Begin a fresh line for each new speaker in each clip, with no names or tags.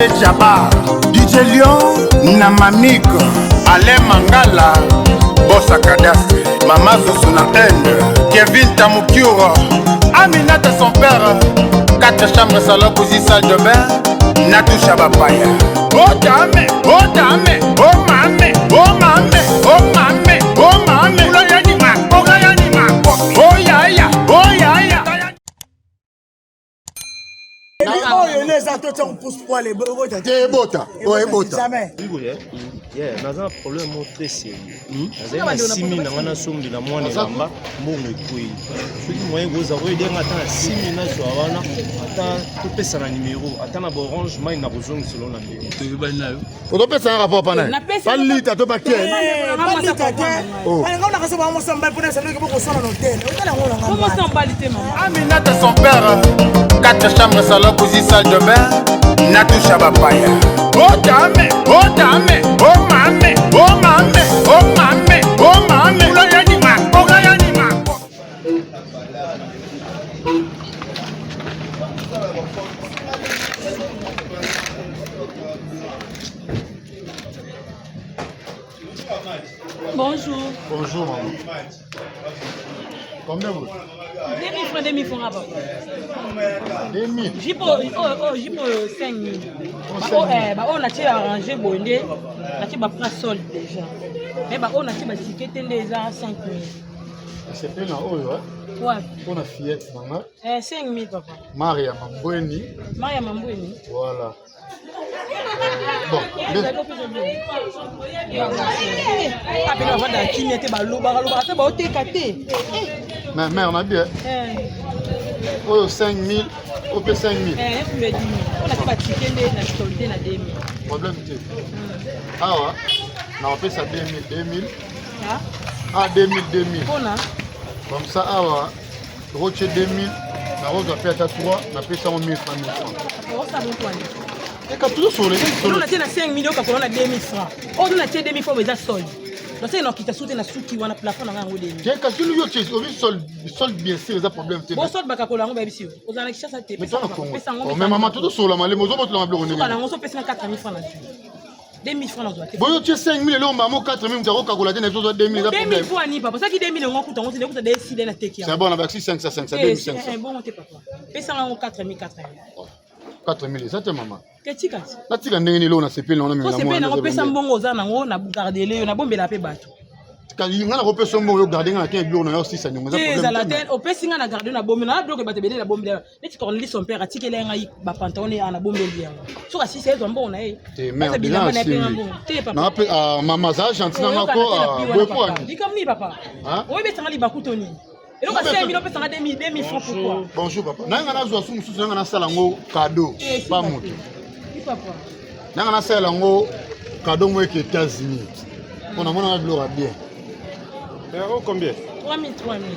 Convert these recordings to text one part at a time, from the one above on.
Jabba, DJ Lion na Mamiko, Alain Mangala, Bossa Cadastre, Mama Zozo na Inde, Kevin Tamukiura, Aminata son père, quatre chambres, salon, cuisine, salle de bain, Natoucha Bapaya. Oh dame, oh dame, oh mame, oh mame, oh mame, oh mame, oh yaya, oh yaya.
Oyo nde eza to tiango pousse poil ebota
te ebota oyo ebota
jamais.
Yeah, naza na problème moko très sérieux. Nazali na 6000 na ngai nasombela mwana elamba, mbongo ekwei. Soki moyen ekozala oyo edenga ata na 6000 nazwa wana, ata topesa na numero, ata na ba orange mai na kozongisela na mbeli.
Toyebani na yo.
Ozopesa nga rapport pana ye pa lita to pa ken.
Balita te.
Oh.
Balinga na kasi ba mwasi mobali mpona esaloki bokosala na hotel. Otala yango na
Comment
ngai.
ça mobali te mama?
Aminata son père, quatre chambres, salon, cuisine, salle de bain, Natoucha Bapaya. Oh dame, oh dame, oh mame, oh mame, oh mame, oh mame.
Bonjour.
Bonjour maman. Combien vous
2000 francs, 2000 francs papa.
2000.
Jipo oh oh jipo 5000. Ba oh eh ba oh na tie arranger boye nde na tie ba prix solde déjà. Mais ba oh na tie ba ticket nde eza 5000.
Nasepeli na oyo eh.
Ouais.
Mpo na fillette na nga.
Eh 5000 papa.
Maria Mambweni.
Maria Mambweni.
Voilà. Bon,
apena bavanda ya kimia te, balobaka lobaka te, baoteka te.
Mais mère na bien. Oyo 5000, oyo pe 5000.
Eh, mpona te batike nde na solde na 2000.
Problème te. Awa na opesa 2000 2000. Ah 2000 2000.
Mpona
comme ça awa roche 2000 nakozwa mpe ata 3 napesa yango 1000 francs 1000 francs. Eka tozosolola eza lisolo.
Natie na 5000 okakola na 2000 francs. Oyo natie 2000 francs eza solde. Nasali na okita su te na suki wana plafond na ngai yango 2000.
Te kasi yo tie obi solde solde bien sûr eza problème te.
Bo solde bakakola yango bayebisi yo. Ozala na Kinshasa te.
Mais toi na Congo. Oh, mais maman tozosolola malema ozobotola mabiloko ndenge.
Suka nango ozopesa nga 4000 francs na su. 2000 francs nazwa te.
Boyo tie 5000 eloko mama 4000 moto akokakola te na biso ozwa 2000 eza problème.
2000 francs ni papa. Soki 2000 yango okuta yango te nakuta deside na teki
yango. C'est bon na bakisi 500 500 2500.
Bongo te papa. Pesa nga yango 4000 4000.
4000 eza te mama.
Te tika ti.
Natika ndenge nini eloko nasepeli nango na mema
mwana. Nango pesa mbongo oza nango na gardele yo nabombela mpe bato.
Nga nakopesa mbongo yo garde nga na kenya biloko na yo sisa nyongo
eza problème. Ezala te opesi nga na garde na bombela na biloko bato ebele na bombela neti Cornelis son père atikeli ngai ba pantalon ne ana bombeli yango. Soki asisi ezwa mbongo na ye.
Te mère bilamba na ye mbongo.
Te papa.
Na pe ah, mama za gentil na ko boye po ani.
Likambo nini papa? Oyebi esanga libaku to nini? Eloko ya 5000 opesanga 2000 2000 francs pourquoi?
Bonjour papa. Nanga nazwa su mosusu nanga nasala yango cadeau pa moto.
Papa.
Nanga nasala yango cadeau moko eke États-Unis. Mpo namona biloko ya bien.
Pero combien?
3000 3000.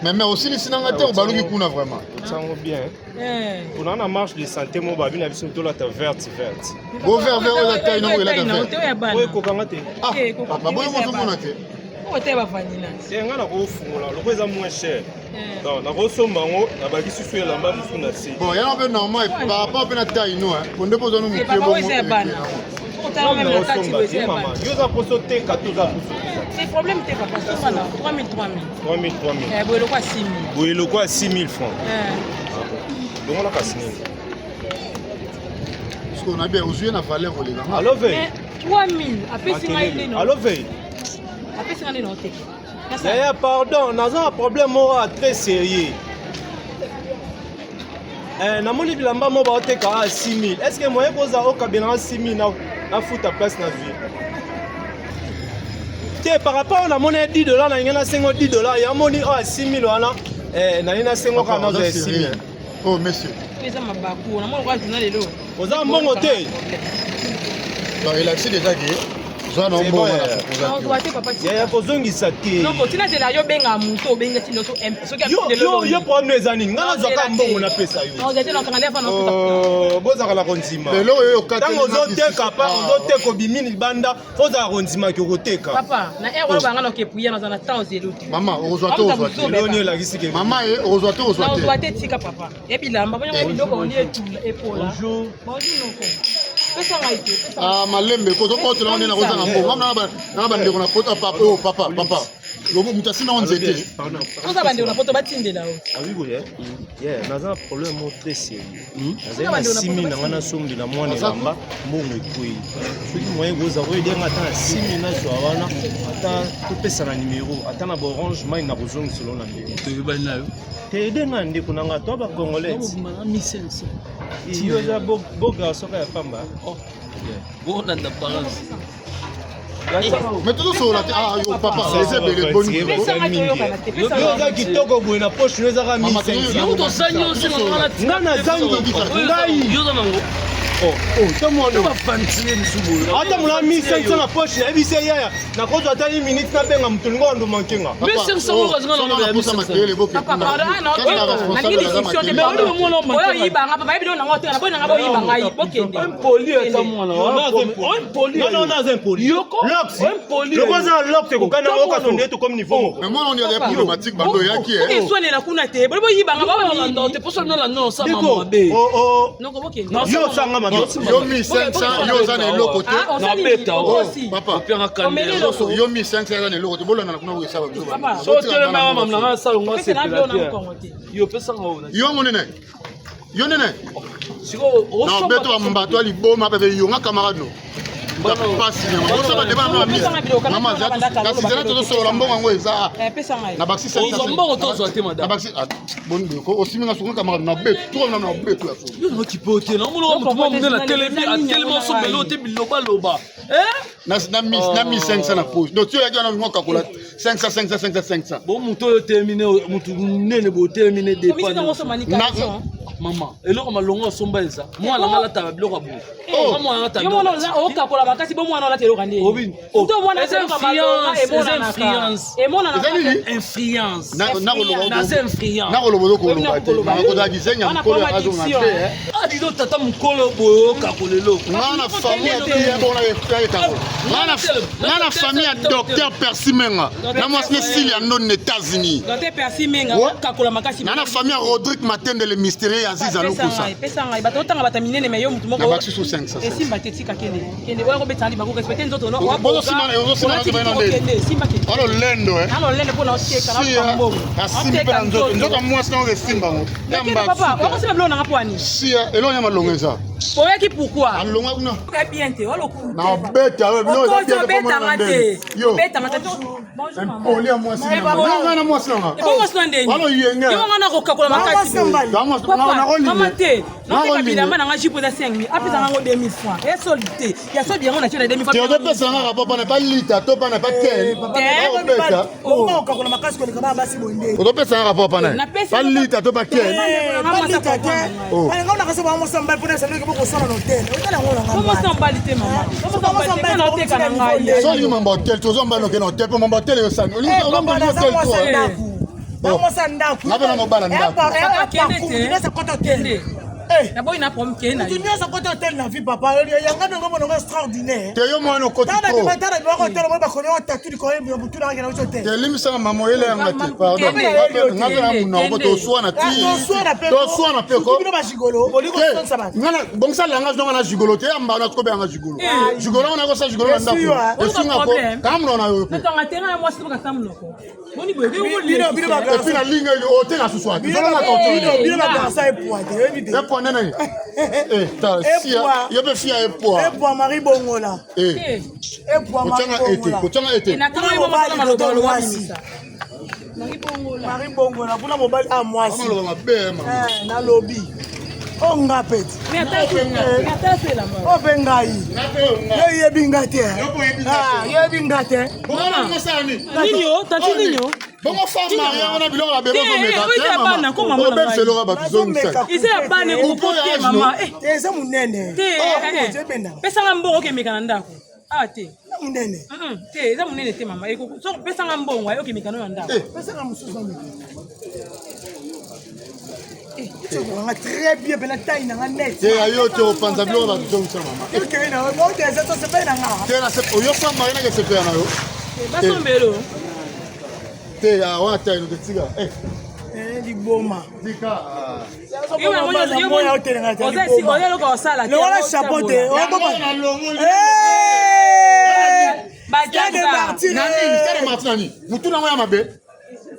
Mais mais osilisi nanga te obaluki kuna vraiment.
Otiango bien. Tona na marche de santé mo babi na biso tolata verte verte.
Bo vert vert oyo taille nango elata vert.
Oyo ekokanga te.
Ah, papa boyo mozomona te.
Oyo te bavandi na.
Te nga nakofungola loko eza moins cher. Donc nakosomba yango nabakisi su elamba mosusu na se.
Bon yana mpe normal par rapport mpe na taille no po nde mpo oza no moke bongo.
Yo oza mposo oteka to oza mposo.
C'est problème te papa, somba na 3000 3000.
3000 3000.
Eh boye lokwa 6000.
Boye lokwa 6000 francs.
Eh.
Longola kasi nini?
Parce qu'on a bien ozwi na valeur koleka nga.
Allo veille.
3000 apesi ngai nde no.
Allo veille.
Apesi ngai nde no teke.
Yaya pardon, naza na problème moko ya très sérieux. Eh, namoni bilamba moko baoteka a 6000. Est-ce que moyen koza okabela nga 6000 na nafuta place na vie? Te par rapport namoni 10 dollars na ngai nasengo 10 dollars ya moni oyo ya 6000 wana eh, naye nasengo kaka nazwa ya 6000.
Oh monsieur.
Eza mabaku, namoni kwa journal lelo.
Oza mbongo te.
Donc elakisi déjà que zwa na mbongo na
yaya kozongisa te.
Tina yo benga moto obenga ti ndoto soki
yo yo problème eza nini? Nga nazwaka mbongo napesa yo. Bozalaka na kondima.
Lelo oyo okateli
Ntango ozoteka pa ozoteka obimi libanda ozala kondima ke okoteka.
Papa na heure wana banga na okepuya naza na temps ozelo te.
Mama okozwa te ozwa te.
Lelo nini elakisi ke
Mama ye okozwa te ozwa te.
Ozwa te tika papa. Ebilamba bongo biloko olie etula epola.
Bonjour.
Bonjour noko.
Ah, malembe kozokotela ngo nde nakozanga mbongo na bandeko na poto papa oyo papa papa moto asina ngo nzete.
Oza bandeko na poto batindela o.
Abi boye ye naza na problème moko très sérieux. Nazali na 6000 na ngai nasombela mwana elamba, mbongo ekwei. Soki moyen koza oyo nga ata na 6000 nazwa wana, ata topesa na numero, ata na baorange mai na kozongiselo na ndeko.
Toyebani na yo.
Te, ede nga ndeko na nga to bacongolais.
Bobima na 1500.
Yo eza beau garçon kaka ya pamba.
Bolanda parence.
Mais tozosolola te. Ah, yo papa, eza ebele boni.
Pesanga, toyokana te.
Yo oza kitoko boye, na poche no ezaka
Mama,
1500.
Yo tosani yo osenga nga na
Nga nazangi ngai.
Yo oza nango.
Oh, mwana.
Bavantile misu boye.
Ata mona 1500 na poche, nayebisi ye yaya, nakozwa ata 1 minute, nabenga moto lingo andoma nkenga.
1500 moko azinga na loba ya 1500.
Papa, pardon, ah, non, nalingi discussion te. Oyo oyibanga, papa, yebi nango te, na boyi nanga boyiba ngai, bokende.
Impoli ata mwana. Impoli.
Non, non, naza impoli.
Yoko.
Lox.
Impoli.
Loko aza lox, ekokani na oka sonde to comme niveau moko.
Mais mwana oni azali problématique bando oyaki.
Oke eswanela kuna te, boli boyibanga.
Olanda te poso nolanda osala
Ndeko,
mabe.
oh, oh.
Noko, bokende.
Yo osanga mabe.
Yo 1500, yo oza na eloko te.
Ah, osali
Nabeta,
nini?
oh.
Okosi.
Papa.
Opianga
Omeli
kandela.
eloko.
Yo 1500 eza na eloko te, bolanda na kuna koyesaba biso.
Papa.
So otelemaka mama nanga asalongo
Opesa na
asepela
bilo na
te.
mokongo te.
Yo opesanga oyo.
Yo ngo nene, yo nene.
Sikoyo
Na obeto bambato ya liboma pepe yonga camarade no pasi nyama osaba deba na
Opesanga biloko,
mama.
kanga bandaka,
Kasi zela, tozosolola mbongo yango eza
Eh, pesa ngai.
na bakisi.
Ozwa mbongo to ozwa te, madame?
Na bakisi boni boye osiminga soki camarade na beto to na beto ya solo.
Yo noki po te, naomona motu mwa monene atelemi atelemi, osombela oyo te, bilobaloba.
Na 1500 na poche, donc ti oyaki wana ngo kakola 500 500 500 500.
Bo motu oyo otelemi ne, motu monene boye otelemi ne.
Komisi nango
Dépend.
osomba caleçon.
Mama, eloko malongo osomba eza mwana nga alataka biloko ya boye.
Oh.
Nga mwana alata.
Yo mwana oza okakola makasi, bo mwana olata eloko nde.
Obi- oh.
Moto mwana
Eza
eloko malonga.
influence, eza
Emonanaka.
influence.
Emonanaka.
Eza nini?
Influence.
Nakoloba.
Naza influence.
Nakoloba, ozokoloba te, nakozala gizenga mokolo azonga te.
Ah, dido tata mokolo boye okakola eloko.
Nga na famille ya bien bona ya ekango, nga na famille ya docteur Percy Menga na mwasi ne Silia Ndoni na États-Unis.
Docteur Percy Menga.
Ouais.
Okakola makasi.
Nga na famille ya Rodrigue Matende le mystérieux ya Aziza Lukusa.
Pesa ngai, bato otanga bata minene, me yo motu
Na
moko.
bakisi su 500.
Esimba te, tika, kende, kende oyo kobetana libaku, respecte nzoto no.
Bozosima na
Kende, simba, kende.
Wana lolendo.
Nano lolendo mpona oteka na
Sia
mbongo.
asimbi mpe na nzoto, nzoto ya mwasi nango esimba ngo.
Kende papa, okosima biloko nanga po ani?
Sia, eloko ya malongo eza.
Oyaki pourquoi?
Alonga kuna.
Oya bien te, waloku.
Na obeta oyo biloko eza
Okozi
bien te mpo
obetanga
mona
te.
ndenge yo.
Obetanga te. Bonjour, mama.
Impoli ya mwasi nanga na mwasi nanga.
Ebo mwasi na ndeni.
Wana oyenge.
Yo nga na kokakola makasi boye. Papa, mama te, nateka bilamba nanga, jupe eza 5000, apesanga yango 2000 francs, ya soli te, ya soli yango natie na 2000
Te
francs.
ozopesa nga rapport pana pa lita to pana pa ken obeta.
Okoma okakola makasi koleka bana basi boye nde.
Ozopesa nga rapport pana
Napesi
pa lita to pa ken.
Balita te.
Oh.
Balinga nakasi bango mwasi mobali mpona esaloki bokosala na hotel, otala yango nanga.
Bo mwasi na mobali te, mama. Bo mwasi na mobali te, nga naoteka na ngai.
So olingi mambo hotel, tozo mbali okende hotel mpo mambo hotel eyosani olingi hotel to.
Mwasi ya ndako.
Nga mpe na mobala ndako.
Papa, kende te.
Nyonso akota hotel.
Kende. Naboyi na problème, kende na
Mutu
yo.
nyonso akota hotel na vie, papa, yanga ndongo monongo extraordinaire.
Te, yo mwana okoti
Tala
trop.
bima, tala bima hotel mo bakoni o tatu likolo ya butu na ngena hotel.
Te, limbisanga mama, oyele yanga te, pardon.
Kende.
Nga mpe na monoko, toswana ti.
Toswana pe.
Toswana pe ko.
Bino bagigolo bolingo sonsa bato.
Nga na bongisa langage nonga na gigolo te, ya mbala nakobe yanga gigolo, gigolo ngo nakosa gigolo na ndako.
Esui wa.
Esunga ko
Problème.
kanga monoko na yo pe.
Natanga te, nga ya mwasi tobakasa monoko. Boni boye,
Bino ba
Et puis na linga eli oteka susu ati ozolanga.
Bino bagarsa epwa te, oyebi te.
Epwa nde nani? Tala sia.
Epwa.
Yo mpe fia epwa.
Epwa Marie Bongola. Epwa Marie
Kotyanga ete
Bongola.
kotyanga ete.
Natanga yo mama, maloba aloba bimisa.
Marie Bongola kuna mobali a mwasi.
Maloba mabe mama.
Eh, nalobi o nga peti.
Mais ata so elamba.
O mpe ngai, yo yebi nga te.
Yo mpe oyebi nga te.
Ah, yo yebi nga te.
Nini o tanti nini o?
Bongo femme maria wana biloko na bebe.
Te,
ozomeka.
oyo eza ya bana, ko mama na ngai.
Obebiseloka bato zongisa.
Nazomeka.
Eza ya bana, ekopo te, mama. Eh,
Te, eza monene.
Te.
Oh, ozobenda.
Pesanga mbongo, okemeka na ndako awa te.
Eza monene.
Te, eza monene te, mama. So pesanga mbongo aye, okemeka no na ndako.
Pesanga mosusu ameka ekokanga très bien mpena taille nanga net.
Te, ayo te, opanza biloko bato zongisa mama.
Okei na yo te, eza tosepeli na nga.
Te, oyo femme maria nake sepela na yo.
Basombelo.
Te, wana te, enoke tika.
Liboma.
Tika.
Oza eloko osala.
Lokola chapeau te.
Stade Martyrs nani? Mutu nango ya mabe.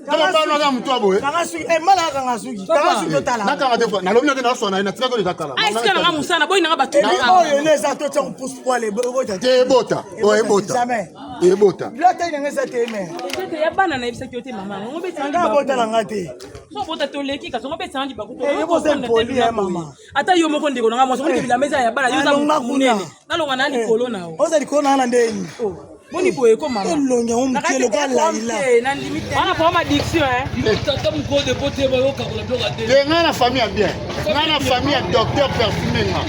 Tala bana aza mutu ya boye.
Kanga suki, eh mala kanga suki. Kanga suki totala.
Nakanga te nalobi nake naswana ye natikaki oyo eza kala.
Esika nanga mosala boyi nanga bato.
Oyo ne eza to tsango pousse poil ebota.
Te ebota. Oyo ebota.
Jamais.
Ebota.
Bilata inanga eza te mais.
Eza te ya bana nayebisaki yo te mama. Ngo betisa
Nga bota na nga te.
So bota toleki kasi ngo betisa libaku.
Eh, yo boza impoli ya mama.
Ata yo moko ndeko nanga mwasi ngo bilamba eza ya bana yo oza monene. Nalonga na likolo na yo.
Oza likolo na na ndeni.
Boni boye ko mama.
Elongi yango moke lokola Laila.
Nandimi te. Wana problème addiction hein.
Tata mokolo de pote bayokakola biloko te.
Te ngai na famille ya bien. Ngai na famille ya docteur Perfumenga.